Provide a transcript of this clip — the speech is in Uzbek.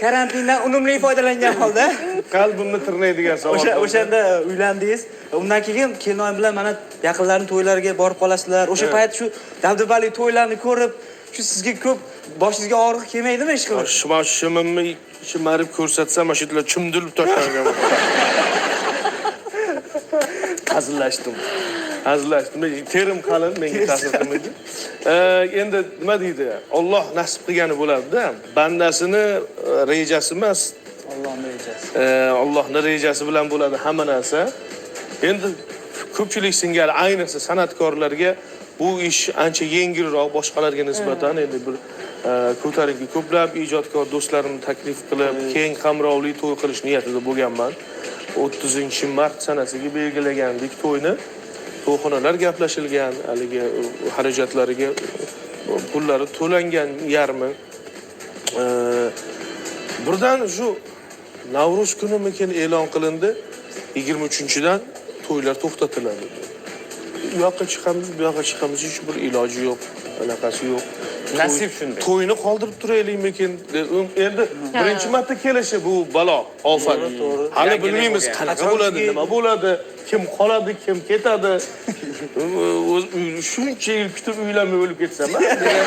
Karantindan unumli foydalangan holda Qalbimni tirnaydigan savol o'sha bo'ldi. O'shanda uylandingiz. Undan keyin kelinoyim bilan mana yaqinlarning to'ylariga borib qolasizlar. O'sha payt shu dabdabali to'ylarni ko'rib, shu sizga ko'p boshingizga og'riq kelmaydimi ish qilib? Shu mana shu shimimni shimarib ko'rsatsam, mana shu yerlar chimdilib tashlangan. Hazillashdim. Hazillashdim. Terim qalin, menga ta'sir qilmaydi. Endi nima deydi? Alloh nasib qilgani bo'ladi-da. Bandasini rejasi emas, Allohning rejasi. Allohning rejasi bilan bo'ladi hamma narsa. Endi ko'pchilik singari, ayniqsa san'atkorlarga bu ish ancha yengilroq boshqalarga nisbatan. Endi bir ko'tarinki ko'plab ijodkor do'stlarimni taklif qilib, keng qamrovli to'y qilish niyatida bo'lganman. 30 mart sanasiga belgilagandik to'yni. To'yxonalar gaplashilgan, haligi xarajatlariga pullari to'langan yarmi. Birdan shu Navro'z kunimikin e'lon qilindi, 23-dan to'ylar to'xtatiladi. U yoqqa chiqamiz, bu yoqqa chiqamiz, hech bir iloji yo'q, anaqasi yo'q. Nasib shunday. To'yni qoldirib turaylikmikin? Endi birinchi marta kelishi bu balo, ofat. Hali Yangilik bilmaymiz bo'lgan. qanaqa bo'ladi, nima bo'ladi, kim qoladi, kim ketadi. Shuncha yil kutib uylanmay o'lib ketsam, a? Degan.